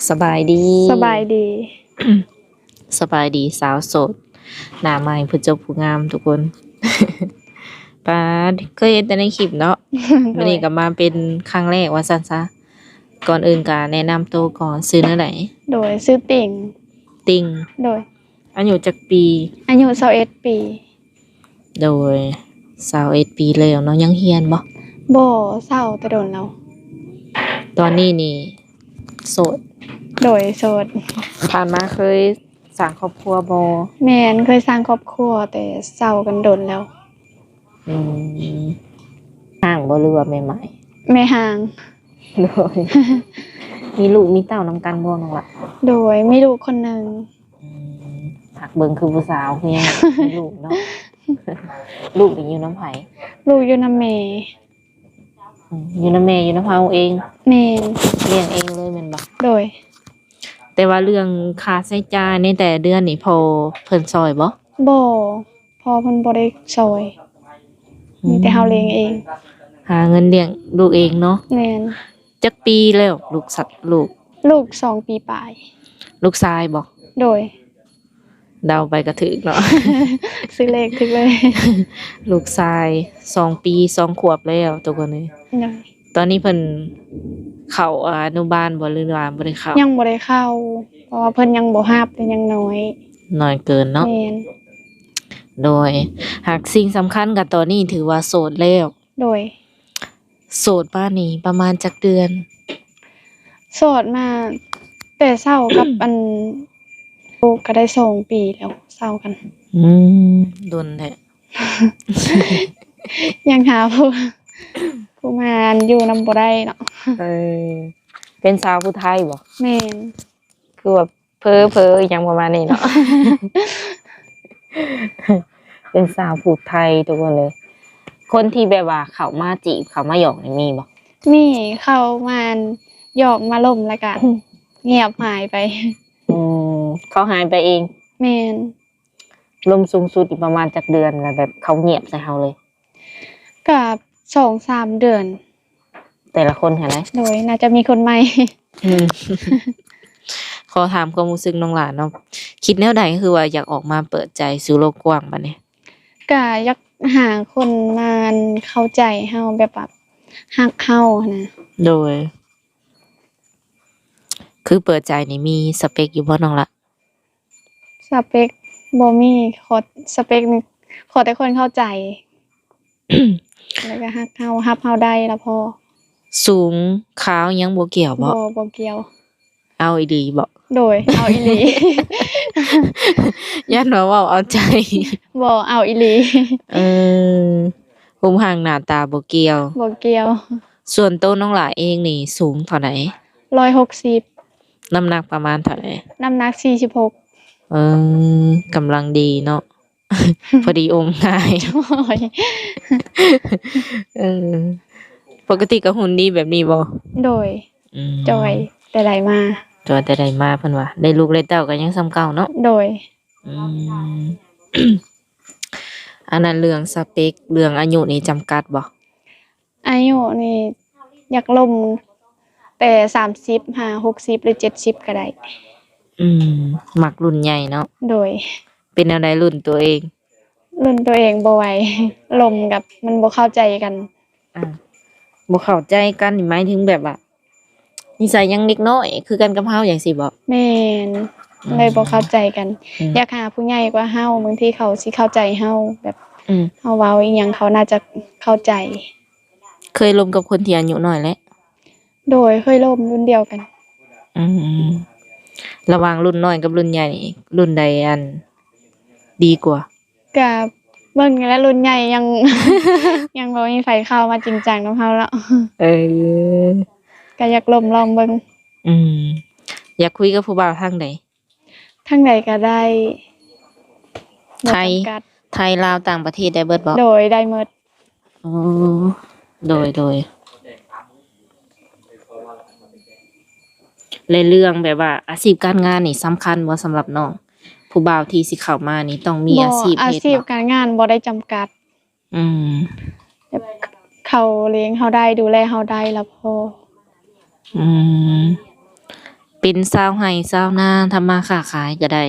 ສະບາຍດີ ສະບາຍດີ ສະບາຍດີສາວໂສດ ໜ້າໃໝ່ຜູ້ຈົບຜູ້ງາມທຸກຄົນ. ປາດ ເຄີຍເຫັນແຕ່ໃນຄລິບເນາະ. ໂດຍ ມື້ນີ້ກໍມາເປັນຄັ້ງແລກວ່າຊັ້ນຊະ. ກ່ອນອື່ນກໍແນະນຳໂຕກ່ອນ ຊື່ແນວໃດ? ໂດຍ ຊື່ຕິ່ງ ຕິ່ງ ໂດຍ. ອາຍຸຈັກປີ? ອາຍຸຊາວເອັດປີ. ໂດຍ ຊາວເອັດປີແລ້ວເນາະ. ຍັງຮຽນບໍ່? ບໍ່ ເຊົາແຕ່ດົນແລ້ວ. ຕອນນີ້ນີ້ໂສດ? ໂດຍ ໂສດ. ຜ່ານມາເຄີຍສ້າງຄອບຄົວບໍ່? ແມ່ນ ເຄີຍສ້າງຄອບຄົວ ແຕ່ເຊົາກັນດົນແລ້ວ. ອືມ ຮ້າງບໍ່ ຫຼືວ່າແມ່ໝ້າຍ? ແມ່ຮ້າງ. ໂດຍ ມີລູກມີເຕົ້ານຳກັນບໍ່ນ້ອງລະ? ໂດຍ ມີລູກຄົນໜຶ່ງ. ອືມ ຮັກເບິ່ງຄືຜູ້ສາວ ຄືຍັງມີລູກເນາະ. ລູກນີ້ຢູ່ນຳໃຜ? ລູກຢູ່ນຳແມ່. ອືມ ຢູ່ນຳແມ່ ຢູ່ນຳເຮົາເອງ? ແມ່ນ. ລ້ຽງເອງເລີຍແມ່ນບໍ່? ໂດຍ. ແຕ່ວ່າເລື່ອງຄ່າໃຊ້ຈ່າຍໃນແຕ່ລະເດືອນນີ້ ພໍ່ເພິ່ນຊ່ອຍບໍ່? ບໍ່ ພໍ່ເພິ່ນບໍ່ໄດ້ຊ່ອຍ. ອືມ ມີແຕ່ເຮົາລ້ຽງເອງ. ຫາເງິນລ້ຽງລູກເອງເນາະ. ແມ່ນ. ຈັກປີແລ້ວລູກສະ ລູກ? ລູກສອງປີປາຍ. ລູກຊາຍບໍ່? ໂດຍ. ເດົາໄປກໍຖືກເນາະ ຊື້ເລກຖືກເລີຍ. ລູກຊາຍສອງປີ ສອງຂວບແລ້ວທຸກຄົນເອີຍ. ໂດຍ. ຕອນນີ້ເພິ່ນເຂົ້າອະນຸບານບໍ່ ຫຼືວ່າບໍ່ໄດ້ເຂົ້າ? ຍັງບໍ່ໄດ້ເຂົ້າ ເພາະວ່າເພິ່ນຍັງບໍ່ຮັບ ແຕ່ຍັງນ້ອຍ ນ້ອຍເກີນເນາະ. ແມ່ນ. ໂດຍ. ຫາກສິ່ງສຳຄັນກໍຕອນນີ້ຖືວ່າໂສດແລ້ວ. ໂດຍ. ໂສດມານີ້ປະມານຈັກເດືອນ? ໂສດມາແຕ່ເຊົາກັບ ອັນ ລູກກໍໄດ້ສອງປີແລ້ວ ເຊົາກັນ. ອືມ ດົນແທ້. ຍັງຫາຜູ້ ຜູ້ມາຢູ່ນຳບໍ່ໄດ້ເນາະ. ເອີ ເປັນສາວຜູ້ໄທບໍ່? ແມ່ນ. ຄືວ່າ ເພີໆ ອີ່ຫຍັງປະມານນີ້ເນາະ. ເປັນສາວຜູ້ໄທທຸກຄົນເອີຍ. ຄົນທີ່ແບບວ່າເຂົ້າມາຈີບ ເຂົ້າມາຫຍອກນີ້ມີບໍ່? ມີ ເຂົ້າມາຫຍອກມາລົມ ແລ້ວກະ ອືມ ງຽບຫາຍໄປ. ອືມ ເຂົາຫາຍໄປເອງ? ແມ່ນ. ລົມສູງສຸດນີ້ປະມານຈັກເດືອນ ແລ້ວແບບເຂົາງຽບໃສ່ເຮົາເລີຍ? ກະສອງສາມເດືອນ. ແຕ່ລະຄົນຫັ້ນນະ? ໂດຍ ໜ້າຈະມີຄົນໃໝ່. ອືມ ຂໍຖາມຄວາມຮູ້ສຶກນ້ອງຫຼ້າເນາະ ຄິດແນວໃດ ຄືວ່າຢາກອອກມາເປີດໃຈສູ່ໂລກກວ້າງບາດນີ້? ກະຢາກຫາຄົນມາເຂົ້າໃຈເຮົາ ແບບວ່າຮັກເຮົາຫັ້ນນະ. ໂດຍ. ຄືເປີດໃຈນີ້ມີສະເປັກຢູ່ບໍ່ນ້ອງລະ? ສະເປັກບໍ່ມີ ຂໍ ສະເປັກນີ້ຂໍແຕ່ຄົນເຂົ້າໃຈ ແລ້ວກໍຮັກເຮົາ ຮັບເຮົາໄດ້ລະພໍ. ສູງຂາວຫຍັງບໍ່ກ່ຽວບໍ? ບໍ່ ບໍ່ກ່ຽວ. ເອົາອີ່ຫຼີບໍ? ໂດຍ ເອົາອີ່ຫຼີ. ຢ້ານວ່າເວົ້າເອົາໃຈ. ບໍ່ ເອົາອີ່ຫຼີ. ເອີ ຮູບຮ່າງໜ້າຕາບໍ່ກ່ຽວ. ບໍ່ກ່ຽວ. ສ່ວນໂຕນ້ອງຫຼ້າເອງນີ້ສູງເທົ່າໃດ? ຮ້ອຍຫົກສິບ. ນ້ຳໜັກປະມານເທົ່າໃດ? ນ້ຳໜັກສີ່ສິບຫົກ. ເອີ ກຳລັງດີເນາະ ພໍດີອົມງ່າຍ. ໂອ້ຍ ເອີ ປົກກະຕິກໍຫຸ່ນດີແບບນີ້ບໍ່? ໂດຍ. ອືມ ຈ່ອຍແຕ່ໃດມາ. ຈ່ອຍແຕ່ໃດມາ ເພິ່ນວ່າ ໄດ້ລູກໄດ້ເຕົ້າກໍຍັງສ່ຳເກົ່າເນາະ. ໂດຍ. ອືມ ອັນນັ້ນເລື່ອງສະເປັກ ເລື່ອງອາຍຸນີ້ຈຳກັດບໍ່? ອາຍຸນີ້ຢາກລົມແຕ່ສາມສິບຫາຫົກສິບ ຫຼື ເຈັດສິບກໍໄດ້. ອືມ ມັກລຸ້ນໃຫຍ່ເນາະ. ໂດຍ. ເປັນແນວໃດລຸ້ນຕົວເອງ? ລຸ້ນຕົວເອງບໍ່ໄຫວ ລົມກັບມັນບໍ່ເຂົ້າໃຈກັນ. ອ່າ ບໍ່ເຂົ້າໃຈກັນນີ້ໝາຍເຖິງແບບວ່າ ນິໄສຍັງເດັກນ້ອຍຄືກັນກັບເຮົາຈັ່ງຊີ້ບໍ? ແມ່ນ. ອືມ ເລີຍບໍ່ເຂົ້າໃຈກັນ. ອືມ ຢາກຫາຜູ້ໃຫຍ່ກວ່າເຮົາ ບາງທີເຂົາຊິເຂົ້າໃຈເຮົາ ແບບ ອືມ ເຮົາເວົ້າອີ່ຫຍັງເຂົາໜ້າຈະເຂົ້າໃຈ. ເຄີຍລົມກັບຄົນທີ່ອາຍຸນ້ອຍແລ້ວ? ໂດຍ ເຄີຍລົມລຸ້ນດຽວກັນ. ອືມ ລະຫວ່າງລຸ້ນນ້ອຍກັບລຸ້ນໃຫຍ່ນີ້ ລຸ້ນໃດ ອັນ ດີກວ່າ? ກະເບິ່ງແລ້ວ ລຸ້ນໃຫຍ່ຍັງ ຍັງບໍ່ມີໃຜເຂົ້າມາຈິງຈັງນຳເຮົາເນາະ. ເອີ ກະຢາກລົມລອງເບິ່ງ. ອືມ ຢາກຄຸຍກັບຜູ້ບ່າວທາງໃດ? ທາງໃດກະໄດ້. ໄທ ບໍ່ຈຳກັດ. ໄທ ລາວ ຕ່າງປະເທດໄດ້ເບິດບໍ? ໂດຍ ໄດ້ໝົດ. ອໍ ໂດຍ ໂດຍ. ແລະ ເລື່ອງແບບວ່າອາຊີບການງານນີ້ສຳຄັນບໍ່ສຳລັບນ້ອງ? ຜູ້ບ່າວທີ່ຊິເຂົ້າມານີ້ຕ້ອງມີອາຊີບເຮັດບໍ່? ອາຊີບການງານບໍ່ໄດ້ຈຳກັດ. ອືມ ແບບເຂົາລ້ຽງເຮົາໄດ້ ດູແລເຮົາໄດ້ລະພໍ. ອືມ ປັນຊາວໄຮ່ຊາວນາ ທຳມາຄ້າຂາຍກໍໄດ້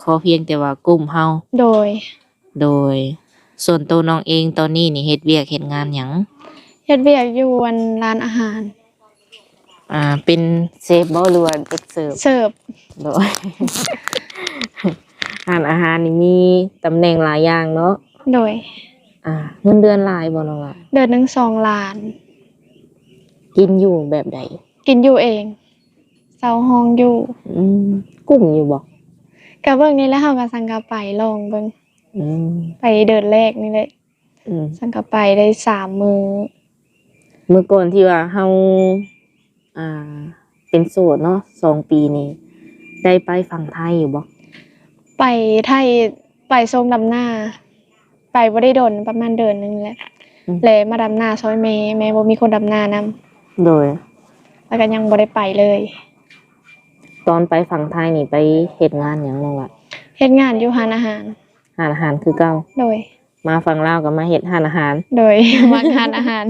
ຂໍພຽງແຕ່ວ່າກຸ້ມເຮົາ. ໂດຍ ໂດຍ ສ່ວນໂຕນ້ອງເອງຕອນນີ້ນີ້ເຮັດວຽກເຮັດງານຫຍັງ? ເຮັດວຽກຢູ່ອັນຮ້ານອາຫານ. ອ່າ ເປັນເຊຟບໍ ຫຼືວ່າເດັກເສີບ? ເສີບ. ໂດຍ ຮ້ານອາຫານນີ້ມີຕຳແໜ່ງຫຼາຍຢ່າງເນາະ. ໂດຍ ອ່າ ເງິນເດືອນຫຼາຍບໍ່ນ້ອງຫຼ້າ? ເດືອນໜຶ່ງສອງລ້ານ. ກິນຢູ່ແບບໃດ? ກິນຢູ່ເອງ ເຊົ່າຫ້ອງຢູ່. ອືມ ກຸ້ມຢູ່ບໍ່? ກະເບິ່ງນີ້ແຫຼະ ເຮົາກະສັງກະໄປລອງເບິ່ງ. ອືມ ໄປເດືອນແລກນີ້ແຫຼະ. ອືມ ສັງກະໄປໄດ້ສາມມື້. ມື້ກ່ອນທີ່ວ່າເຮົາ ອ່າ ເປັນໂສດເນາະ ສອງປີນີ້ ໄດ້ໄປຝັ່ງໄທຢູ່ບໍ່? ໄປໄທ ໄປຊ່ວງດຳນາ ໄປບໍ່ໄດ້ດົນ ປະມານເດືອນໜຶ່ງແຫຼະ. ອືມ ແລະມາດຳນາຊ່ອຍແມ່ ແມ່ບໍ່ມີຄົນດຳນານຳ. ໂດຍ ແລ້ວກໍຍັງບໍ່ໄດ້ໄປເລີຍ. ຕອນໄປຝັ່ງໄທນີ້ໄປເຮັດງານຫຍັງນ້ອງລະ? ເຮັດງານຢູ່ຮ້ານອາຫານ. ຮ້ານອາຫານຄືເກົ່າ? ໂດຍ. ມາຝັ່ງລາວກໍມາເຮັດຮ້ານອາຫານ. ໂດຍ ມັກຮ້ານອາຫານ.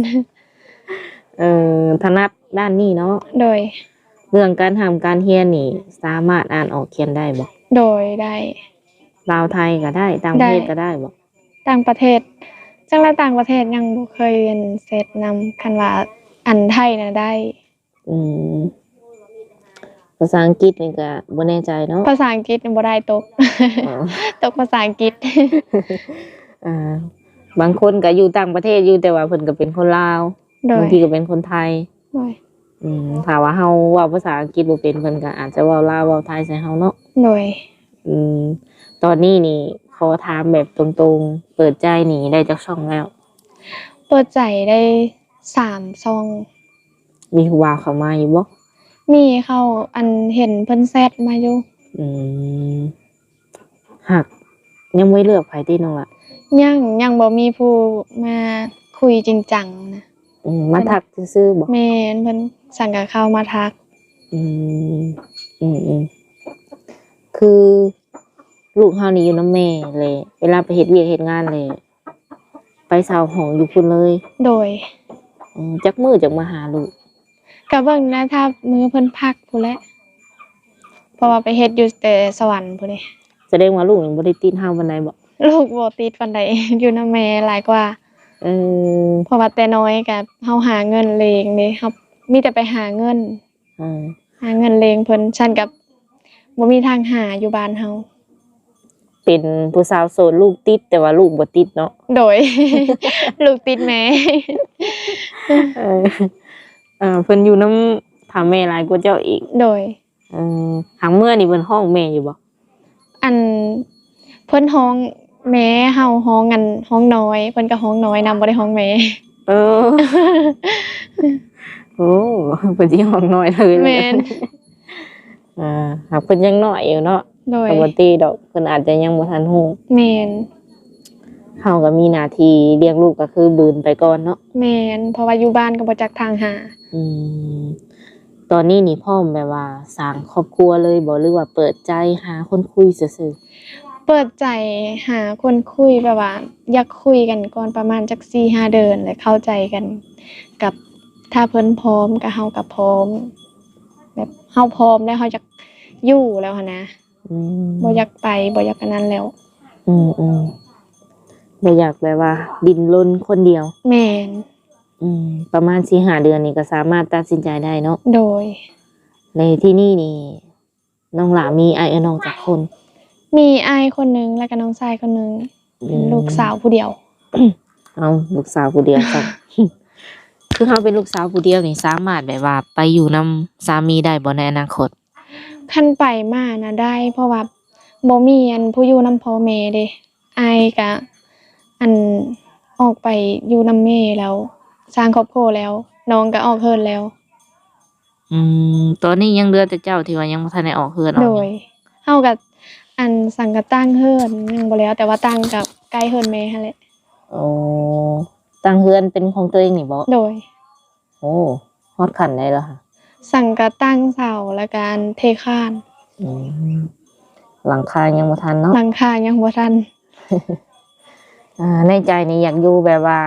ເອີ ຖະໜັດດ້ານນີ້ເນາະ? ໂດຍ. ເລື່ອງການຮ່ຳການຮຽນນີ້ ສາມາດອ່ານອອກຂຽນໄດ້ບໍ່? ໂດຍ ໄດ້. ລາວໄທກໍໄດ້ ຕ່າງປະເທດກໍໄດ້ບໍ່? ຕ່າງປະເທດ ຈັ່ງໃດຕ່າງປະເທດຍັງບໍ່ເຄີຍອັນເຊັດນຳ ຄັນວ່າອັນໄທນະໄດ້. ອືມ ພາສາອັງກິດນີ້ກະບໍ່ແນ່ໃຈເນາະ? ພາສາອັງກິດນີ້ບໍ່ໄດ້ ຕົກ ອໍ ຕົກພາສາອັງກິດ. ອ່າ ບາງຄົນກະຢູ່ຕ່າງປະເທດຢູ່ ແຕ່ວ່າເພິ່ນກະເປັນຄົນລາວ. ໂດຍ. ບາງທີກະເປັນຄົນໄທ. ໂດຍ. ອືມ ຖ້າວ່າເຮົາເວົ້າພາສາອັງກິດບໍ່ເປັນ ເພິ່ນກະອາດຈະເວົ້າລາວເວົ້າໄທໃສ່ເຮົາເນາະ. ໂດຍ. ອືມ ຕອນນີ້ນີ້ຂໍຖາມແບບຕົງໆ ເປີດໃຈນີ້ໄດ້ຈັກຊ່ອງແລ້ວ? ເປີດໃຈໄດ້ສາມຊ່ອງ. ມີຜູ້ບ່າວເຂົ້າມາຢູ່ບໍ່? ມີ ເຂົາ ອັນ ເຫັນເພິ່ນແຊັດມາຢູ່. ອືມ ຮັກ ຍັງບໍ່ໄດ້ເລືອກໃຜຕິນ້ອງລະ? ຍັງ ຍັງບໍ່ມີຜູ້ມາຄຸຍຈິງຈັງນະ. ອືມ ມາທັກຊື່ໆບໍ? ແມ່ນ ເພິ່ນສັງກະເຂົ້າມາທັກ. ອືມ ອືມໆ ຄືລູກເຮົານີ້ຢູ່ນຳແມ່ ແລະເວລາໄປເຮັດວຽກເຮັດງານ ແລະໄປເຊົ່າຫ້ອງຢູ່ພຸ້ນເລີຍ? ໂດຍ. ອືມ ຈັກມື້ຈັ່ງມາຫາລູກ? ກະເບິ່ງນະ ຖ້າມື້ເພິ່ນພັກພຸ້ນແຫຼະ ເພາະວ່າໄປເຮັດຢູ່ແຕ່ສະຫວັນພຸ້ນເດ. ສະແດງວ່າລູກນີ້ບໍ່ໄດ້ຕິດເຮົາປານໃດບໍ? ລູກບໍ່ຕິດປານໃດ ຢູ່ນຳແມ່ຫຼາຍກວ່າ. ເອີ ເພາະວ່າແຕ່ນ້ອຍກະເຮົາຫາເງິນລ້ຽງເດ ເຮົາມີແຕ່ໄປຫາເງິນ. ອືມ ຫາເງິນລ້ຽງເພິ່ນ ຊັ້ນກະບໍ່ມີທາງຫາຢູ່ບ້ານເຮົາ. ເປັນຜູ້ສາວໂສດ ລູກຕິດ ແຕ່ວ່າລູກບໍ່ຕິດເນາະ. ໂດຍ ລູກຕິດແມ່. ເອີ ເອີ ເພິ່ນຢູ່ນຳຖ້າແມ່ຫຼາຍກວ່າເຈົ້າອີກ. ໂດຍ. ເອີ ຫາງເມື່ອນີ້ເພິ່ນຮ້ອງແມ່ຢູ່ບໍ່? ອັນ ເພິ່ນຮ້ອງແມ່ ເຮົາຮ້ອງ ອັນ ຮ້ອງນ້ອຍ ເພິ່ນກໍຮ້ອງນ້ອຍນຳ ບໍ່ໄດ້ຮ້ອງແມ່. ເອີ ໂອ້ ເພິ່ນຊິຮ້ອງນ້ອຍເລີຍ. ແມ່ນ. ອ່າ ຫາກເພິ່ນຍັງນ້ອຍຢູ່ເນາະ. ໂດຍ. ກໍບໍ່ຕິດອກ ເພິ່ນອາດຈະຍັງບໍ່ທັນຮູ້. ແມ່ນ. ເຮົາກໍມີໜ້າທີ່ລ້ຽງລູກກໍຄືບືນໄປກ່ອນເນາະ. ແມ່ນ ເພາະວ່າຢູ່ບ້ານກໍບໍ່ຈັກທາງຫາ. ອືມ ຕອນນີ້ນີ້ພ້ອມແບບວ່າສ້າງຄອບຄົວເລີຍບໍ່ ຫຼືວ່າເປີດໃຈຫາຄົນຄຸຍຊື່ໆ? ເປີດໃຈຫາຄົນຄຸຍ ແບບວ່າຢາກຄຸຍກັນກ່ອນປະມານຈັກສີ່ຫ້າເດືອນ ແລ້ວເຂົ້າໃຈກັນກັບ ຖ້າເພິ່ນພ້ອມກໍເຮົາກໍພ້ອມ ແບບເຮົາພ້ອມແລ້ວ ເຮົາຢາກຢູ່ແລ້ວຫັ້ນນະ. ອືມ ບໍ່ຢາກໄປ ບໍ່ຢາກອັນນັ້ນແລ້ວ. ອືມໆ ບໍ່ຢາກແບບວ່າດີ້ນລົນຄົນດຽວ. ແມ່ນ. ອືມ ປະມານສີ່ຫ້າເດືອນນີ້ກໍສາມາດຕັດສິນໃຈໄດ້ເນາະ. ໂດຍ. ໃນທີ່ນີ້ນີ້ ນ້ອງຫຼ້າມີອ້າຍເອື້ອຍນ້ອງຈັກຄົນ? ມີອ້າຍຄົນໜຶ່ງ ແລ້ວກໍນ້ອງຊາຍຄົນໜຶ່ງ. ອືມ ເປັນລູກສາວຜູ້ດຽວ. ເອົ້າ ລູກສາວຜູ້ດຽວຊັ້ນ. ຄືເຮົາເປັນລູກສາວຜູ້ດຽວນີ້ ສາມາດແບບວ່າໄປຢູ່ນຳສາມີໄດ້ບໍ່ໃນອະນາຄົດ? ຄັນໄປມານະໄດ້ ເພາະວ່າບໍ່ມີອັນຜູ້ຢູ່ນຳພໍ່ແມ່ເດ້. ອ້າຍກະ ອັນ ອອກໄປຢູ່ນຳແມ່ແລ້ວ ສ້າງຄອບຄົວແລ້ວ ນ້ອງກະອອກເຮືອນແລ້ວ. ອືມ ຕອນນີ້ຍັງເຫຼືອແຕ່ເຈົ້າທີ່ວ່າຍັງບໍ່ທັນໄດ້ອອກເຮືອນອອກຫຍັງ. ໂດຍ. ເຮົາກະ ອັນ ສັງກະຕັ້ງເຮືອນຍັງບໍ່ແລ້ວ ແຕ່ວ່າຕັ້ງກະໃກ້ເຮືອນແມ່ຫັ້ນແຫຼະ. ໂອ້ ຕັ້ງເຮືອນເປັນຂອງຕົວເອງນີ້ບໍ? ໂດຍ. ໂອ້ ຮອດຂັ້ນໃດແລ້ວຫະ? ສັງກະຕັ້ງເສົາ ແລ້ວກະອັນເທຄານ. ອືມ ຫຼັງຄາຍັງບໍ່ທັນເນາະ? ຫຼັງຄາຍັງບໍ່ທັນ. ອ່າ ໃນໃຈນີ້ຢາກຢູ່ແບບວ່າ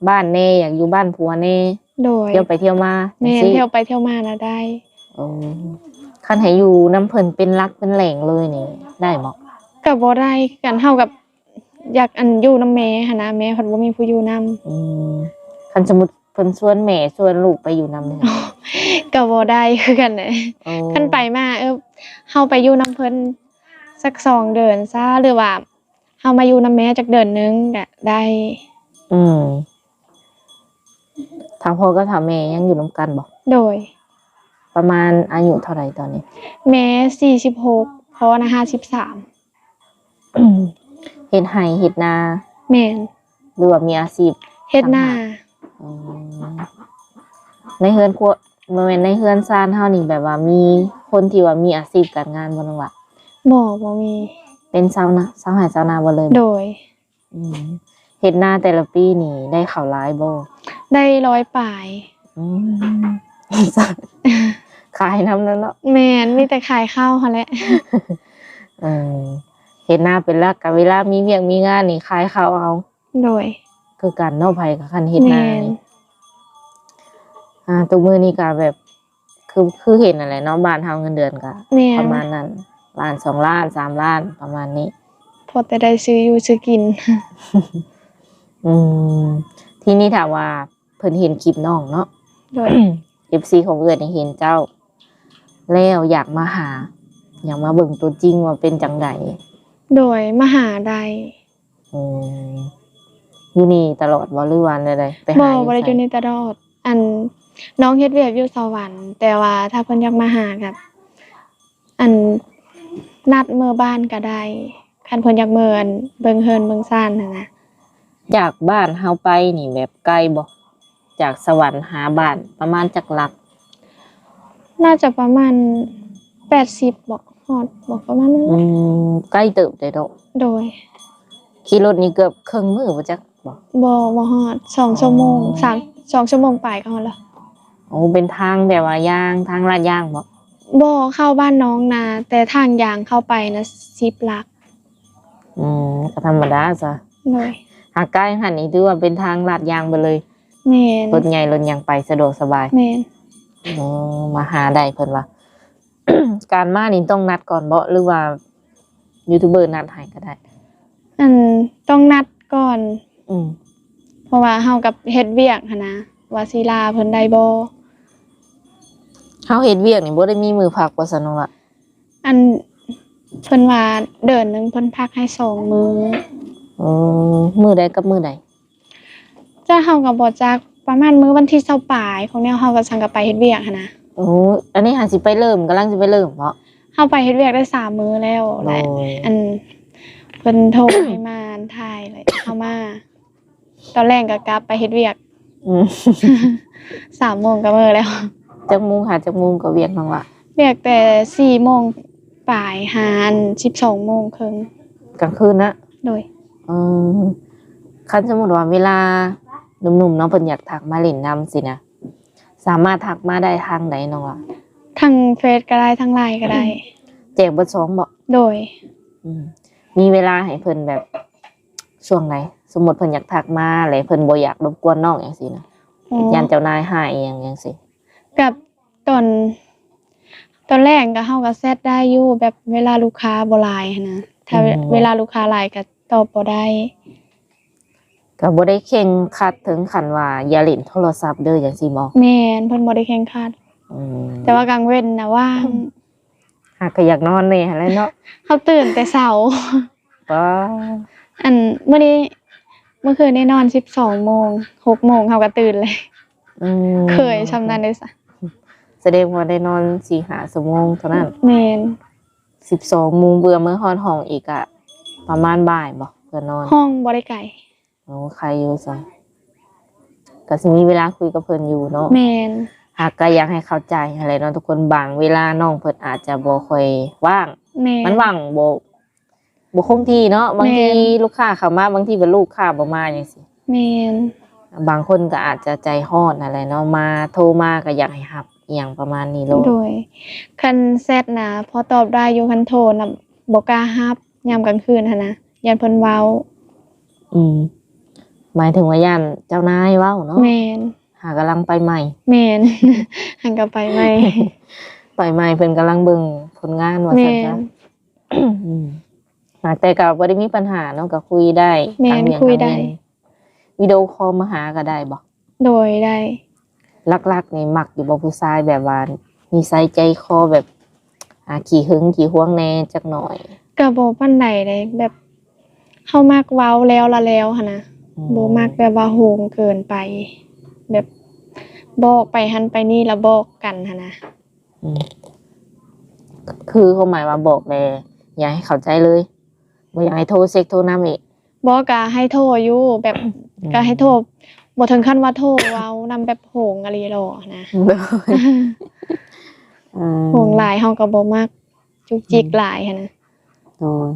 ບ້ານແດ່ ຢາກຢູ່ບ້ານຜົວແດ່. ໂດຍ. ທ່ຽວໄປທ່ຽວມາ. ແມ່ນ. ຈັ່ງຊີ້ ທ່ຽວໄປທ່ຽວມານະໄດ້. ໂອ້ ຄັນໃຫ້ຢູ່ນຳເພິ່ນເປັນຫຼັກເປັນແຫຼ່ງເລີຍນີ້ໄດ້ບໍ່? ກໍບໍ່ໄດ້ຄືກັນ ເຮົາກໍຢາກ ອັນ ຢູ່ນຳແມ່ຫັ້ນນະ ແມ່ພັດບໍ່ມີຜູ້ຢູ່ນຳ. ອືມ ຄັນສົມມຸດເພິ່ນຊວນແມ່ຊວນລູກໄປຢູ່ນຳເດ? ກໍບໍ່ໄດ້ຄືກັນເດ. ໂອ້ ຄັນໄປມາ ເອີ ເຮົາໄປຢູ່ນຳເພິ່ນສັກສອງເດືອນຊະ ຫຼືວ່າ ເຮົາມາຢູ່ນຳແມ່ຈັກເດືອນໜຶ່ງກະໄດ້. ອືມ ຖ້າພໍ່ກັບຖ້າແມ່ຍັງຢູ່ນຳກັນບໍ່? ໂດຍ. ປະມານອາຍຸເທົ່າໃດຕອນນີ້? ແມ່ສີ່ສິບຫົກ ພໍ່ນະຫ້າສິບສາມ. ເຮັດໄຮ່ເຮັດນາ? ແມ່ນ. ຫຼືວ່າມີອາຊີບເຮັດນາ? ອືມ ໃນເຮືອນຄົວ ບໍ່ແມ່ນ ໃນເຮືອນຊານເຮົານີ້ ແບບວ່າມີຄົນທີ່ວ່າມີອາຊີບການງານບໍ່ນ້ອງລະ? ບໍ່ ບໍ່ມີ. ເປັນຊາວນາ ຊາວໄຮ່ຊາວນາເບິດເລີຍ? ໂດຍ. ອືມ ເຮັດນາແຕ່ລະປີນີ້ໄດ້ເຂົ້າຫຼາຍບໍ່? ໄດ້ຮ້ອຍປາຍ. ອືມ ຂາຍນຳນັ້ນເນາະ? ແມ່ນ ມີແຕ່ຂາຍເຂົ້າຫັ້ນແຫຼະ. ເອີ ເຮັດນາເປັນຫຼັກ ກະເວລາມີວຽກມີງານນີ້ຂາຍເຂົ້າເອົາ. ໂດຍ. ຄືກັນເນາະ ໃຜກໍຄັນເຮັດນາ. ແມ່ນ. ອ່າ ທຸກມື້ນີ້ກໍແບບ ຄື ຄືເຫັນນັ້ນແຫຼະເນາະ ບ້ານເຮົາເງິນເດືອນກໍ ແມ່ນ ປະມານນັ້ນ ລ້ານ ສອງລ້ານ ສາມລ້ານ ປະມານນີ້ ພໍແຕ່ໄດ້ຊື້ຢູ່ຊື້ກິນ. ອືມ ທີນີ້ຖ້າວ່າເພິ່ນເຫັນຄລິບນ້ອງເນາະ ໂດຍ ເອັຟຊີຂອງເອື້ອຍນີ້ເຫັນເຈົ້າແລ້ວ ຢາກມາຫາ ຢາກມາເບິ່ງຕົວຈິງວ່າເປັນຈັ່ງໃດ? ໂດຍ ມາຫາໄດ້. ອືມ ຢູ່ນີ້ຕະຫຼອດບໍ່ ຫຼືວ່າແນວໃດ? ໄປຫາ ບໍ່ ຢູ່ ບໍ່ໄດ້ ໃສ? ຢູ່ນີ້ຕະຫຼອດ. ອັນ ນ້ອງເຮັດວຽກຢູ່ສະຫວັນ ແຕ່ວ່າຖ້າເພິ່ນຢາກມາຫາກໍ ອັນ ນັດເມືອບ້ານກໍໄດ້ ຄັນເພິ່ນຢາກເມືອ ອັນ ເບິ່ງເຮືອນເບິ່ງຊານຫັ້ນນະ. ຈາກບ້ານເຮົາໄປນີ້ແບບໄກບໍ່? ຈາກສະຫວັນຫາບ້ານປະມານຈັກຫຼັກ? ໜ້າຈະປະມານແປດສິບບໍ ຮອດບໍ ປະມານນັ້ນ. ອືມ ໄກເຕີບເດເນາະ. ໂດຍ. ຂີ່ລົດນີ້ເກືອບເຄິ່ງມື້ບໍ່ຈັກບໍ? ບໍ່ ບໍ່ຮອດ ສອງ ອໍ ຊົ່ວໂມງ ສາມ ສອງຊົ່ວໂມງປາຍກໍຮອດແລ້ວ. ໂອ້ ເປັນທາງແບບວ່າຢາງ ທາງລາດຢາງບໍ? ບໍ່ ເຂົ້າບ້ານນ້ອງນະ ແຕ່ທາງຢາງເຂົ້າໄປນະ ສິບຫຼັກ. ອືມ ກໍທຳມະດາຊະ. ໂດຍ. ຫາກກາຍຫັ້ນນີ້ຖືວ່າເປັນທາງລາດຢາງເບິດເລີຍ. ແມ່ນ. ລົດໃຫຍ່ລົດຫຍັງໄປສະດວກສະບາຍ. ແມ່ນ. ໂອ້ ມາຫາໄດ້ເພິ່ນວ່າ ການມານີ້ຕ້ອງນັດກ່ອນບໍ ຫຼືວ່າຢູທູບເບີນັດໃຫ້ກໍໄດ້? ອັນ ຕ້ອງນັດກ່ອນ. ອືມ ເພາະວ່າເຮົາກໍເຮັດວຽກຫັ້ນນະ ວ່າຊິລາເພິ່ນໄດ້ບໍ່? ເຮົາເຮັດວຽກນີ້ບໍ່ໄດ້ມີມື້ພັກບໍ່ຊັ້ນນ້ອງລະ? ອັນ ເພິ່ນວ່າເດືອນໜຶ່ງເພິ່ນພັກໃຫ້ສອງມື້. ເອີ ມື້ໃດກັບມື້ໃດ? ຈະ ເຮົາກໍບໍ່ຈັກ ປະມານມື້ວັນທີຊາວປາຍຂອງແນວເຮົາກໍສັງກະໄປເຮັດວຽກຫັ້ນນະ. ໂອ້ ອັນນີ້ຫາຊິໄປເລີ່ມ ກຳລັງຊິໄປເລີ່ມເນາະ? ເຮົາໄປເຮັດວຽກໄດ້ສາມມື້ແລ້ວແຫຼະ. ໂດຍ. ອັນ ເພິ່ນໂທໃຫ້ມາ ອັນ ຖ່າຍ ແລ້ວເຮົາມາ ຕອນແລງກໍກັບໄປເຮັດວຽກ. ອືມ ສາມໂມງກໍເມືອແລ້ວ. ຈັກໂມງຫາຈັກໂມງກໍວຽກນ້ອງລະ? ວຽກແຕ່ສີ່ໂມງປາຍຫາ ອັນ ສິບສອງໂມງເຄິ່ງ ກາງຄືນນະ? ໂດຍ. ເອີ ຄັນສົມມຸດວ່າເວລາໜຸ່ມໆເນາະ ເພິ່ນຢາກທັກມາຫຼິ້ນນຳຊີ້ນະ ສາມາດທັກມາໄດ້ທາງໃດນ້ອງລະ? ທາງເຟສກໍໄດ້ ທາງໄລນ໌ກໍໄດ້. ແຈກເບີດສອງບໍ? ໂດຍ. ອືມ ມີເວລາໃຫ້ເພິ່ນແບບຊ່ວງໃດ? ສົມມຸດເພິ່ນຢາກທັກມາ ແລະ ເພິ່ນບໍ່ຢາກລົບກວນນ້ອງຫຍັງຊີ້ນະ. ອໍ ຢ້ານເຈົ້ານາຍຮ້າຍອີ່ຫຍັງຈັ່ງຊີ້. ກັບ ຕອນ ຕອນແລກກໍ ເຮົາກໍແຊັດໄດ້ຢູ່ ແບບເວລາລູກຄ້າບໍ່ຫຼາຍຫັ້ນນະ ຖ້າ ອືມ ເວລາລູກຄ້າຫຼາຍກໍຕອບບໍ່ໄດ້. ກໍບໍ່ໄດ້ເຄັ່ງຄັດເຖິງຂັ້ນວ່າຢ່າຫຼິ້ນໂທລະສັບເດີ ຈັ່ງຊີ້ບໍ? ແມ່ນ ເພິ່ນບໍ່ໄດ້ເຄັ່ງຄັດ. ອືມ ແຕ່ວ່າກາງເວັນນະວ່າງ. ຫາກກໍຢາກນອນແດ່ຫັ້ນແຫຼະເນາະ. ເຮົາຕື່ນແຕ່ເຊົ້າ. ປ້າ ອັນ ມື້ນີ້ ເມື່ອຄືນນີ້ນອນສິບສອງໂມງ ຫົກໂມງເຮົາກໍຕື່ນເລີຍ. ອືມ ເຄີຍຊ່ຳນັ້ນເດ້ຊະ. ສະແດງວ່າໄດ້ນອນສີ່ຫ້າຊົ່ວໂມງເທົ່ານັ້ນ. ແມ່ນ. ສິບສອງໂມງ ເມື່ອເມືອຮອດຫ້ອງອີກກະປະມານບ່າຍບໍ ເພື່ອນອນ? ຫ້ອງບໍ່ໄດ້ໄກ. ໂອ້ ໄຄຢູ່ຊັ້ນ ກໍຊິມີເວລາຄຸຍກັບເພິ່ນຢູ່ເນາະ. ແມ່ນ. ຫາກກໍຢາກໃຫ້ເຂົ້າໃຈຫັ້ນແຫຼະເນາະທຸກຄົນ ບາງເວລານ້ອງເພິ່ນອາດຈະບໍ່ຄ່ອຍວ່າງ. ແມ່ນ. ມັນວ່າງບໍ່ ບໍ່ຄົງທີ່ເນາະ ບາງທີ ແມ່ນ ລູກຄ້າເຂົ້າມາ ບາງທີບັດລູກຄ້າບໍ່ມາຈັ່ງຊີ້. ແມ່ນ. ບາງຄົນກໍອາດຈະໃຈຮ້ອນຫັ້ນແຫຼະເນາະ ມາ ໂທມາກໍຢາກໃຫ້ຮັບ ອີ່ຫຍັງປະມານນີ້ໂລດ. ໂດຍ. ຄັນແຊັດນະ ພໍຕອບໄດ້ຢູ່ ຄັນໂທນະ ບໍ່ກ້າຮັບ ຍາມກາງຄືນຫັ້ນນະ ຢ້ານເພິ່ນເວົ້າ. ອືມ ໝາຍເຖິງວ່າຢ້ານເຈົ້ານາຍເວົ້າເນາະ. ແມ່ນ. ຫາກຳລັງໄປໃໝ່. ແມ່ນ ຫາກະໄປໃໝ່. ໄປໃໝ່ເພິ່ນກຳລັງເບິ່ງຜົນງານວ່າຊັ້ນຊະ. ແມ່ນ. ອືມ ແຕ່ກໍບໍ່ໄດ້ມີບັນຫາເນາະ ກໍຄຸຍໄດ້ ແມ່ນ ຕາມວຽກ ຄຸຍໄດ້ ຕາມງານ. ວິດີໂອຄໍມາຫາກໍໄດ້ບໍ່? ໂດຍ ໄດ້. ຫຼັກໆນີ້ມັກຢູ່ບໍ່ ຜູ້ຊາຍແບບວ່ານິໄສໃຈຄໍແບບ ອ່າ ຂີ້ຫຶງຂີ້ຫວງແດ່ຈັກໜ້ອຍ? ກໍບໍ່ປານໃດເດ້ ແບບເຮົາມັກເວົ້າແລ້ວລະແລ້ວຫັ້ນນະ. ອືມ ບໍ່ມັກແບບວ່າໂຫງເກີນໄປ ແບບບອກໄປຫັ້ນໄປນີ້ລະບອກກັນຫັ້ນນະ. ອືມ ຄືຄວາມໝາຍວ່າບອກແດ່ ຢ່າໃຫ້ເຂົ້າໃຈເລີຍ ບໍ່ຢາກໃຫ້ໂທເຊັກໂທນຳອີກ? ບໍ່ ກະໃຫ້ໂທຢູ່ ແບບ ອືມ ກະໃຫ້ໂທ ບໍ່ເຖິງຂັ້ນວ່າໂທເວົ້ານຳແບບໂຫງອີ່ຫຼີດອກນະ. ໂດຍ ເອີ ໂຫງຫຼາຍເຮົາກໍບໍ່ມັກ ຈຸກຈິກ ອືມ ຫຼາຍຫັ້ນນະ. ໂດຍ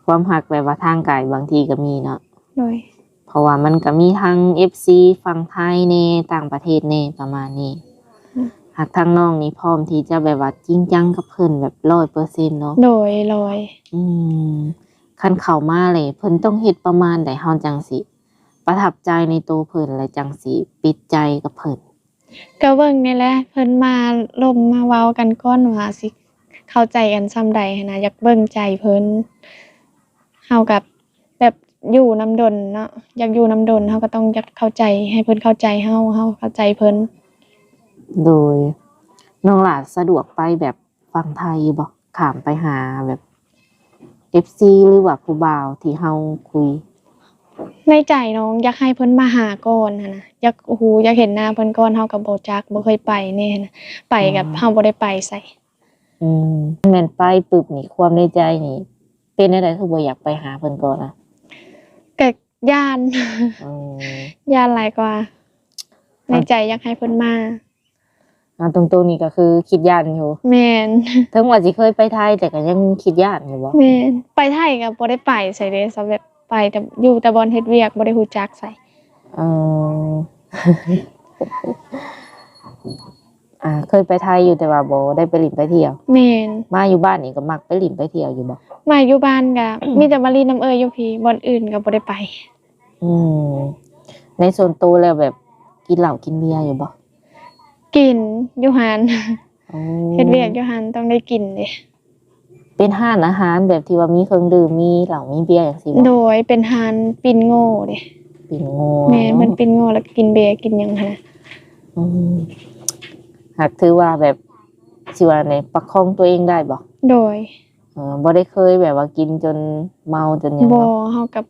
ຄວາມຮັກແບບວ່າທາງໄກບາງທີກໍມີເນາະ. ໂດຍ ເພາະວ່າມັນກໍມີທັງເອັຟຊີຝັ່ງໄທແດ່ ຕ່າງປະເທດແດ່ ປະມານນີ້. ອືມ ຫາກທາງນ້ອງນີ້ພ້ອມທີ່ຈະແບບວ່າຈິງຈັງກັບເພິ່ນແບບຮ້ອຍເປີເຊັນເນາະ. ໂດຍ ຮ້ອຍ. ອືມ ຄັນເຂົ້າມາແລ້ວເພິ່ນຕ້ອງເຮັດປະມານໃດ ເຮົາຈັ່ງຊິປະທັບໃຈໃນໂຕເພິ່ນ ແລະ ຈັ່ງຊິປິດໃຈກັບເພິ່ນ? ກໍເບິ່ງນີ້ແຫຼະ ເພິ່ນມາລົມມາເວົ້າກັນກ່ອນວ່າຊິເຂົ້າໃຈກັນສ່ຳໃດຫັ້ນນະ ຢາກເບິ່ງໃຈເພິ່ນ. ເຮົາກໍແບບຢູ່ນຳດົນເນາະ ຢາກຢູ່ນຳດົນ ເຮົາກໍຕ້ອງຢາກເຂົ້າໃຈ ໃຫ້ເພິ່ນເຂົ້າໃຈເຮົາ ເຮົາເຂົ້າໃຈເພິ່ນ. ໂດຍ ນ້ອງຫຼ້າສະດວກໄປແບບ ຝັ່ງໄທຢູ່ບໍ່? ຂ້າມໄປຫາແບບເອັຟຊີ ຫຼືວ່າຜູ້ບ່າວທີ່ເຮົາຄຸຍ? ໃນໃຈນ້ອງຢາກໃຫ້ເພິ່ນມາຫາກ່ອນຫັ້ນນະ ຢາກຮູ້ ຢາກເຫັນໜ້າເພິ່ນກ່ອນ ເຮົາກໍບໍ່ຈັກ ບໍ່ເຄີຍໄປແດ່ຫັ້ນນະ ໄປກໍ ອືມ ເຮົາບໍ່ໄດ້ໄປໃສ. ອືມ ແມ່ນໄປປຶບນີ້ ຄວາມໃນໃຈນີ້ເປັນແນວໃດ ຄືບໍ່ຢາກໄປຫາເພິ່ນກ່ອນນະ? ກໍຢ້ານ ອືມ ຢ້ານຫຼາຍກວ່າ ໃນໃຈຢາກໃຫ້ເພິ່ນມາ. ເອົາຕົງໆນີ້ກໍຄືຄິດຢ້ານຢູ່. ແມ່ນ. ເຖິງວ່າຊິເຄີຍໄປໄທ ແຕ່ກໍຍັງຄິດຢ້ານຢູ່ບໍ່? ແມ່ນ. ໄປໄທກໍບໍ່ໄດ້ໄປໃສເດ້ ສຳລັບໄປແຕ່ ຢູ່ແຕ່ບ່ອນເຮັດວຽກ ບໍ່ໄດ້ຮູ້ຈັກໃສ. ເອີ ອ່າ ເຄີຍໄປໄທຢູ່ ແຕ່ວ່າບໍ່ໄດ້ໄປຫຼິ້ນໄປທ່ຽວ. ແມ່ນ. ມາຢູ່ບ້ານນີ້ກໍມັກໄປຫຼິ້ນໄປທ່ຽວຢູ່ບໍ່? ມາຢູ່ບ້ານກໍ ມີແຕ່ມາຫຼິ້ນນຳເອື້ອຍຢູ່ພີ້ ບ່ອນອື່ນກໍບໍ່ໄດ້ໄປ. ອືມ ໃນສ່ວນໂຕແລ້ວແບບກິນເຫຼົ້າກິນເບຍຢູ່ບໍ່? ກິນ ຢູ່ຮ້ານ. ໂອ້ ເຮັດວຽກຢູ່ຮ້ານຕ້ອງໄດ້ກິນເດ້. ເປັນຮ້ານອາຫານແບບທີ່ວ່າມີເຄື່ອງດື່ມ ມີເຫຼົ້າມີເບຍຈັ່ງຊີ້ບໍ່? ໂດຍ ເປັນຮ້ານປີ້ງໂງ່ເດ້. ປີ້ງໂງ່. ແມ່ນ. ເນາະ ມັນປີ້ງໂງ່ ແລ້ວກິນເບຍກິນຫຍັງຫັ້ນນະ. ອືມ ຫາກຖືວ່າແບບ ຊິວ່າແນວ ປະຄອງຕົວເອງໄດ້ບໍ່? ໂດຍ. ເອີ ບໍ່ໄດ້ເຄີຍແບບວ່າກິນຈົນເມົາຈົນຫຍັງບໍ່? ບໍ່ ເຮົາກໍ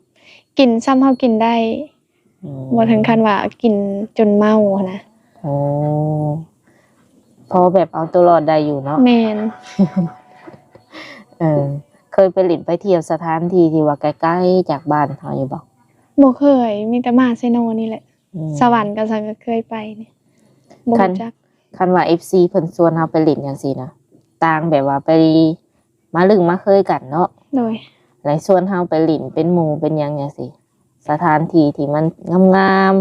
ກິນສ່ຳເຮົາກິນໄດ້. ອືມ ບໍ່ເຖິງຂັ້ນວ່າກິນຈົນເມົາຫັ້ນນະ. ໂອ້ ພໍແບບເອົາຕົວລອດໄດ້ຢູ່ເນາະ. ແມ່ນ. ເອີ ເຄີຍໄປຫຼິ້ນໄປທ່ຽວສະຖານທີ່ທີ່ວ່າໄກໆຈາກບ້ານເຮົາຢູ່ບໍ່? ບໍ່ເຄີຍ ມີແຕ່ມາເຊໂນນີ້ແຫຼະ. ອືມ ສະຫວັນກໍສັງກໍເຄີຍໄປນີ້ ບໍ່ຮູ້ຈັກ. ຄັນວ່າເອັຟຊີເພິ່ນຊວນເຮົາໄປຫຼິ້ນຈັ່ງຊີ້ນະ ຕ່າງແບບວ່າໄປມາລຶ້ງມາເຄີຍກັນເນາະ. ໂດຍ. ແລະ ຊວນເຮົາໄປຫຼິ້ນເປັນໝູ່ເປັນຫຍັງຈັ່ງຊີ້ ສະຖານທີ່ທີ່ມັນງາມ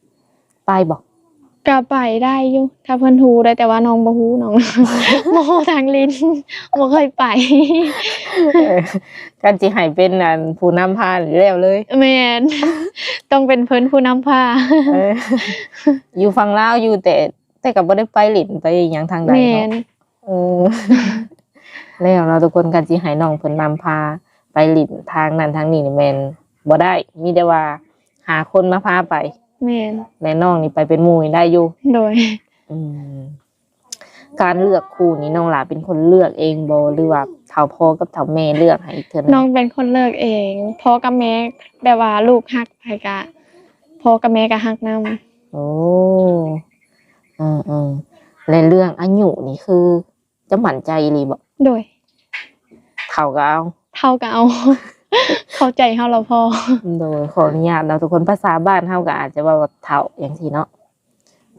ໆ ໄປບໍ່? ກໍໄປໄດ້ຢູ່ ຖ້າເພິ່ນຮູ້ໄດ້ ແຕ່ວ່ານ້ອງບໍ່ຮູ້ ນ້ອງບໍ່ຮູ້ທາງຫຼິ້ນ ບໍ່ເຄີຍໄປ. ເອີ ຄັນຊິໃຫ້ເປັນອັນຜູ້ນຳພານີ້ແລ້ວເລີຍ. ແມ່ນ. ຕ້ອງເປັນເພິ່ນຜູ້ນຳພາ. ເອີ ຢູ່ຝັ່ງລາວຢູ່ ແຕ່ ແຕ່ກໍບໍ່ໄດ້ໄປຫຼິ້ນໄປຫຍັງທາງໃດເນາະ. ແມ່ນ. ເອີ ແລ້ວເນາະທຸກຄົນ ຄັນຊິໃຫ້ນ້ອງເພິ່ນນຳພາໄປຫຼິ້ນທາງນັ້ນທາງນີ້ນີ້ແມ່ນບໍ່ໄດ້ ມີແຕ່ວ່າຫາຄົນມາພາໄປ. ແມ່ນ. ແລະ ນ້ອງນີ້ໄປເປັນໝູ່ນີ້ໄດ້ຢູ່. ໂດຍ. ອືມ ການເລືອກຄູ່ນີ້ນ້ອງຫຼ້າເປັນຄົນເລືອກເອງບໍ່ ຫຼືວ່າເຖົ້າພໍ່ກັບເຖົ້າແມ່ເລືອກໃຫ້ອີກເທື່ອໜຶ່ງ? ນ້ອງເປັນຄົນເລືອກເອງ ພໍ່ກັບແມ່ ແບບວ່າລູກຮັກໃຜກະ ພໍ່ກັບແມ່ກະຮັກນຳ. ໂອ້ ເອີໆ ແລະ ເລື່ອງອາຍຸນີ້ຄື ເຈົ້າໝັ້ນໃຈອີ່ຫຼີບໍ່? ໂດຍ. ເຖົ້າກໍເອົາ? ເຖົ້າກໍເອົາ ເຂົ້າໃຈເຮົາລະພໍ. ໂດຍ. ຂໍອະນຸຍາດເນາະທຸກຄົນ ພາສາບ້ານເຮົາກໍອາດຈະເວົ້າວ່າເຖົ້າຈັ່ງຊີ້ເນາະ.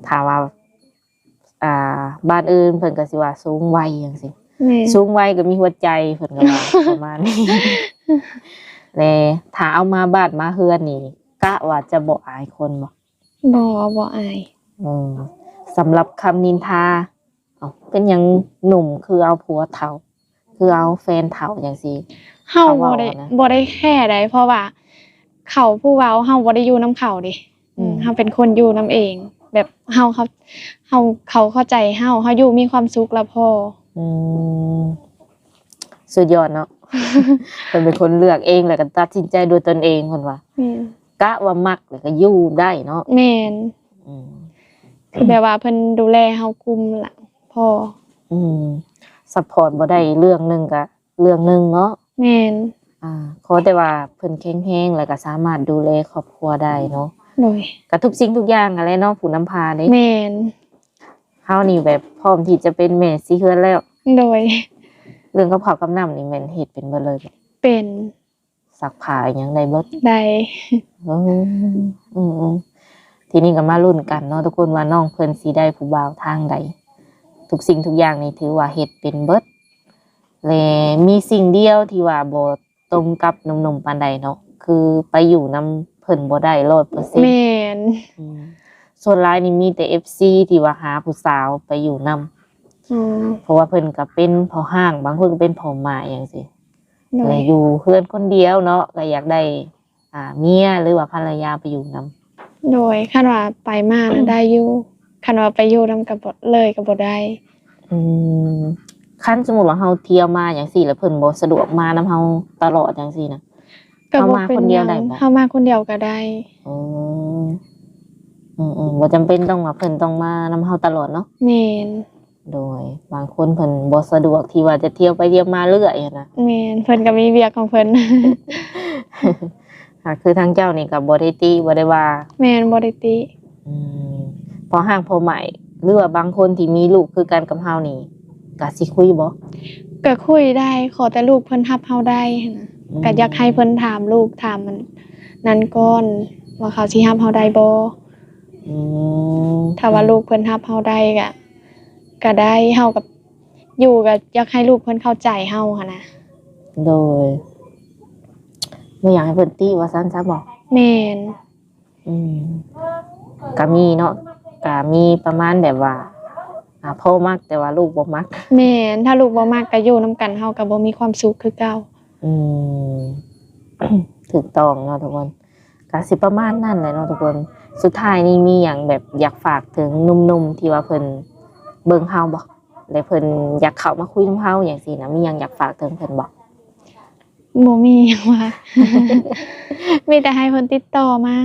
ຖ້າວ່າ ອ່າ ບ້ານອື່ນເພິ່ນກໍຊິວ່າສູງໄວຈັ່ງຊີ້. ແມ່ນ. ສູງໄວກໍມີຫົວໃຈ ເພິ່ນກໍວ່າປະມານນີ້. ແລະ ຖ້າເອົາມາບ້ານມາເຮືອນນີ້ ກະວ່າຈະບໍ່ອາຍຄົນບໍ່? ບໍ່ ບໍ່ອາຍ. ເອີ ສຳລັບຄຳນິນທາ ເອົ້າ ເປັນຫຍັງໜຸ່ມຄືເອົາຜົວເຖົ້າ ຄືເອົາແຟນເຖົ້າຈັ່ງຊີ້? ເຮົາບໍ່ໄດ້ ເຂົາເວົ້ານະ ບໍ່ໄດ້ແຄໃດ ເພາະວ່າເຂົາຜູ້ເວົ້າ ເຮົາບໍ່ໄດ້ຢູ່ນຳເຂົາເດ້. ອືມ ເຮົາເປັນຄົນຢູ່ນຳເອງ ແບ ບເຮົາ ເຮົາ ເຮົາ ເຂົາເຂົ້າໃຈເຮົາ ເຮົາຢູ່ມີຄວາມສຸກລະພໍ. ອືມ ສຸດຍອດເນາະ. ເພິ່ນເປັນຄົນເລືອກເອງ ແລ້ວກໍຕັດສິນໃຈດ້ວຍຕົນເອງ ເພິ່ນວ່າ. ແມ່ນ. ກະວ່າມັກ ແລ້ວກໍຢູ່ໄດ້ເນາະ. ແມ່ນ. ອືມ ຄືແບບວ່າເພິ່ນດູແລເຮົາກຸ້ມລະພໍ. ອືມ ຊັບພອດບໍ່ໄດ້ເລື່ອງໜຶ່ງກະ ເລື່ອງໜຶ່ງເນາະ. ແມ່ນ. ອ່າ ຂໍແຕ່ວ່າເພິ່ນແຂງແຮງ ແລ້ວກໍສາມາດດູແລຄອບຄົວໄດ້ເນາະ. ໂດຍ. ກໍທຸກສິ່ງທຸກຢ່າງຫັ້ນແຫຼະເນາະ ຜູ້ນຳພາເດ້. ແມ່ນ. ເຮົານີ້ແບບພ້ອມທີ່ຈະເປັນແມ່ສີເຮືອນແລ້ວ. ໂດຍ. ເລື່ອງກັບເຂົ້າກັບນ້ຳນີ້ແມ່ນເຮັດເປັນເບິດເລີຍບໍ? ເປັນ. ຊັກຜ້າອີ່ຫຍັງໄດ້ເບິດ? ໄດ້. ເອີ ອືມໆ ທີນີ້ກໍມາລຸ້ນກັນເນາະທຸກຄົນ ວ່ານ້ອງເພິ່ນຊິໄດ້ຜູ້ບ່າວທາງໃດ. ທຸກສິ່ງທຸກຢ່າງນີ້ຖືວ່າເຮັດເປັນເບິດ ແລະ ມີສິ່ງດຽວທີ່ວ່າບໍ່ຕົງກັບໜຸ່ມໆປານໃດເນາະ ຄືໄປຢູ່ນຳເພິ່ນບໍ່ໄດ້ຮ້ອຍເປີເຊັນ. ແມ່ນ. ອືມ ສ່ວນຫຼາຍນີ້ມີແຕ່ເອັຟຊີທີ່ວ່າຫາຜູ້ສາວໄປຢູ່ນຳ. ອືມ ເພາະວ່າເພິ່ນກໍເປັນພໍ່ຮ້າງ ບາງຄົນກໍເປັນພໍ່ໝ້າຍຫຍັງຊີ້. ໂດຍ. ແລະ ຢູ່ເຮືອນຄົນດຽວເນາະ ກໍຢາກໄດ້ ອ່າ ເມຍ ຫຼືວ່າພັນລະຍາໄປຢູ່ນຳ. ໂດຍ. ຄັນວ່າໄປມານະໄດ້ຢູ່ ຄັນວ່າໄປຢູ່ນຳກັບ ເລີຍກໍບໍ່ໄດ້. ອືມ ຄັນສົມມຸດວ່າເຮົາທ່ຽວມາຈັ່ງຊີ້ ແລ້ວເພິ່ນບໍ່ສະດວກມານຳເຮົາຕະຫຼອດຈັ່ງຊີ້ນະ ກໍບໍ່ເປັນຫຍັງ ເຮົາມາຄົນດຽວໄດ້ບໍ່? ເຮົາມາຄົນດຽວກໍໄດ້. ອືມ ອືມໆ ບໍ່ຈຳເປັນຕ້ອງວ່າເພິ່ນຕ້ອງມານຳເຮົາຕະຫຼອດເນາະ. ແມ່ນ. ໂດຍ. ບາງຄົນເພິ່ນບໍ່ສະດວກທີ່ວ່າຈະທ່ຽວໄປທ່ຽວມາເລື້ອຍຫັ້ນນະ. ແມ່ນ. ເພິ່ນກໍມີວຽກຂອງເພິ່ນ. ຫາ ຄືທາງເຈົ້ານີ້ກໍບໍ່ໄດ້ຕິ ບໍ່ໄດ້ວ່າ? ແມ່ນ. ບໍ່ໄດ້ຕິ. ອືມ ພໍ່ຮ້າງພໍ່ໝ້າຍ ຫຼືວ່າບາງຄົນທີ່ມີລູກຄືກັນກັບເຮົານີ້ ກໍຊິຄຸຍບໍ່? ກໍຄຸຍໄດ້ ຂໍແຕ່ລູກເພິ່ນຮັບເຮົາໄດ້ຫັ້ນນະ. ອືມ ກໍຢາກໃຫ້ເພິ່ນຖາມລູກ ຖາມອັນນັ້ນກ່ອນ ວ່າເຂົາຊິຮັບເຮົາໄດ້ບໍ່? ອືມ ຖ້າວ່າລູກເພິ່ນຮັບເຮົາໄດ້ກໍ ກໍໄດ້ ເຮົາກໍຢູ່ກໍຢາກໃຫ້ລູກເພິ່ນເຂົ້າໃຈເຮົາຫັ້ນນະ. ໂດຍ. ບໍ່ຢາກໃຫ້ເພິ່ນຕິວ່າຊັ້ນຊະບໍ? ແມ່ນ. ອືມ ກະມີເນາະ ກະມີປະມານແບບວ່າ ອ່າ ພໍ່ມັກແຕ່ວ່າລູກບໍ່ມັກ. ແມ່ນ. ຖ້າລູກບໍ່ມັກກະຢູ່ນຳກັນ ເຮົາກະບໍ່ມີຄວາມສຸກຄືເກົ່າ. ອືມ ຖືກຕ້ອງເນາະທຸກຄົນ. ກະຊິປະມານນັ້ນແຫຼະເນາະທຸກຄົນ. ສຸດທ້າຍນີ້ມີຫຍັງແບບຢາກຝາກເຖິງໜຸ່ມໆທີ່ວ່າເພິ່ນເບິ່ງເຮົາບໍ່ ແລະ ເພິ່ນຢາກເຂົ້າມາຄຸຍນຳເຮົາຫຍັງຊີ້ນະ ມີຫຍັງຢາກຝາກເຖິງເພິ່ນບໍ່? ບໍ່ມີຫຍັງວ່າ ມີແຕ່ໃຫ້ເພິ່ນຕິດຕໍ່ມາ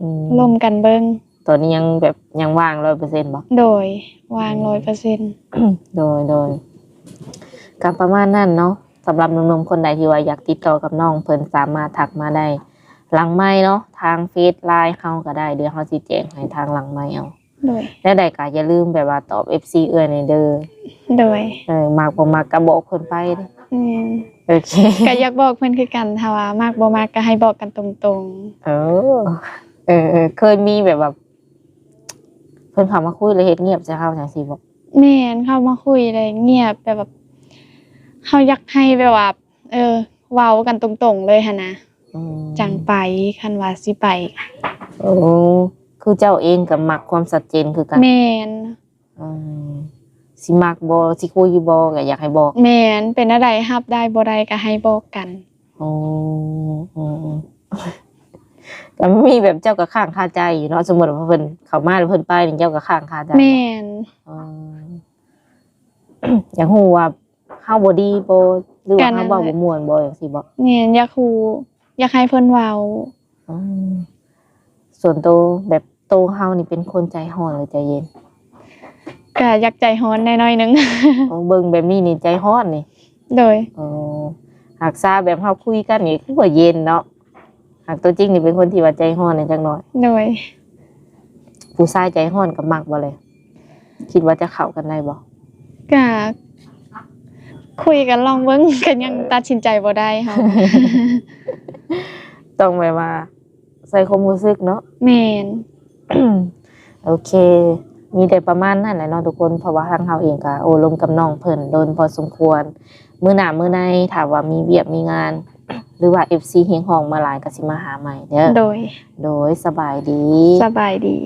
ອືມ ລົມກັນເບິ່ງ. ຕອນນີ້ຍັງແບບຍັງວ່າງຮ້ອຍເປີເຊັນບໍ່? ໂດຍ ວ່າງ ອືມ ຮ້ອຍເປີເຊັນ. ໂດຍ ໂດຍ ກໍປະມານນັ້ນເນາະ. ສຳລັບໜຸ່ມໆຄົນໃດທີ່ວ່າຢາກຕິດຕໍ່ກັບນ້ອງເພິ່ນ ສາມາດທັກມາໄດ້ຫຼັງໄມເນາະ ທາງເຟສ ລາຍ ເຮົາກໍໄດ້ ດຽວເຮົາຊິແຈ້ງໃຫ້ທາງຫຼັງໄມເອົາ. ໂດຍ. ແນວໃດກໍຢ່າລືມແບບວ່າຕອບເອັຟຊີເອື້ອຍແດ່ເດີ. ໂດຍ. ເອີ ມັກບໍ່ມັກກໍບອກເພິ່ນໄປ. ແມ່ນ. ໂອເຄ. ກໍຢາກບອກເພິ່ນຄືກັນ ຖ້າວ່າມັກບໍ່ມັກກໍໃຫ້ບອກກັນຕົງໆ. ເອີ ເອີ ເອີ ເຄີຍມີແບບວ່າ ເພິ່ນເຂົ້າມາຄຸຍແລ້ວເຮັດງຽບໃສ່ເຮົາຈັ່ງຊີ້ບໍ່? ແມ່ນ ເຂົ້າມາຄຸຍແລ້ວງຽບ ແບບວ່າເຮົາຢາກໃຫ້ແບບວ່າ ເອີ ເວົ້າກັນຕົງໆເລີຍຫັ້ນນະ. ອືມ ຈັ່ງໄປ ຄັນວ່າຊິໄປ. ໂອ້ ຄືເຈົ້າເອງກໍມັກຄວາມຊັດເຈນຄືກັນ. ແມ່ນ. ອືມ ຊິມັກບໍ່ ຊິຄຸຍຢູ່ບໍ່ ກໍຢາກໃຫ້ບອກ. ແມ່ນ. ເປັນແນວໃດ ຮັບໄດ້ບໍ່ໄດ້ ກໍໃຫ້ບອກກັນ. ໂອ້ ອືມໆ ກໍມີແບບເຈົ້າກໍຄ້າງຄາໃຈຢູ່ເນາະ ສົມມຸດວ່າເພິ່ນເຂົ້າມາແລ້ວເພິ່ນໄປນີ້ ເຈົ້າກໍຄ້າງຄາໃຈ. ແມ່ນ. ອໍ ຢາກຮູ້ວ່າເຮົາບໍ່ດີບໍ່ ຫຼືວ່າເຮົາເວົ້າບໍ່ມ່ວນບໍ່ ຈັ່ງຊີ້ບໍ່? ແມ່ນ ຢາກຮູ້ ຢາກໃຫ້ເພິ່ນເວົ້າ. ອືມ ສ່ວນໂຕແບບໂຕເຮົານີ້ເປັນຄົນໃຈຮ້ອນ ຫຼືໃຈເຢັນ? ກະຢາກໃຈຮ້ອນແດ່ໜ້ອຍໜຶ່ງ. ໂອ້ ເບິ່ງແບບນີ້ນີ້ໃຈຮ້ອນນີ້. ໂດຍ. ອໍ ຫາກຊາແບບເຮົາຄຸຍກັນນີ້ຄືວ່າເຢັນເນາະ ຫາກຕົວຈິງນີ້ເປັນຄົນທີ່ວ່າໃຈຮ້ອນແດ່ຈັກໜ້ອຍ. ໂດຍ. ຜູ້ຊາຍໃຈຮ້ອນກໍມັກບໍ່ແລະ? ຄິດວ່າຈະເຂົ້າກັນໄດ້ບໍ່? ກະຄຸຍກັນລອງເບິ່ງ ກໍຍັງຕັດສິນໃຈບໍ່ໄດ້ເຮົາ. ຕ້ອງແບບວ່າໃສ່ຄວາມຮູ້ສຶກເນາະ. ແມ່ນ. ໂອເຄ ມີແຕ່ປະມານນັ້ນແຫຼະເນາະທຸກຄົນ ເພາະວ່າທາງເຮົາເອງກໍໂອ້ລົມກັບນ້ອງເພິ່ນດົນພໍສົມຄວນ. ມື້ໜ້າມື້ໃນຖ້າວ່າມີວຽກມີງານ ຫຼືວ່າເອັຟຊີຮຽກຮ້ອງມາຫຼາຍກໍຊິມາຫາໃໝ່ເດີ. ໂດຍ. ໂດຍ ສະບາຍດີ. ສະບາຍດີ.